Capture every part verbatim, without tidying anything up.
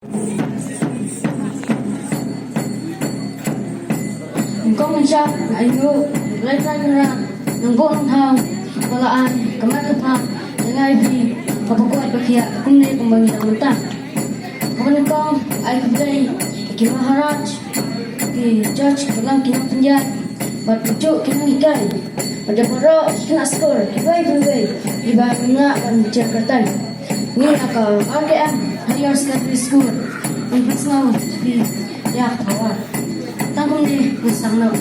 Kong Mynsiem, ai nguh, Blei Trai Kynrad, nongbuh nongthaw, ba la ai ka met ka phad ïa ngi, ba phi, ba phi kwah ba phi ïa kumne kumba ngi ïa mynta. Kaba nyngkong, ai khublei ïa ki Maharaj, ki judge, ki long ki nongpynïaid, bad ki juh ki nonghikai, bad ïa baroh ki khynnah skul kiwei kiwei kiba ngi ïa ban jia kyrteng. Ngi ïa ka R K M Higher Secondary School, ngi pynshong phi ïa ka award. Tang kumne ngi sdang noh.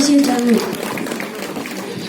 Jiedong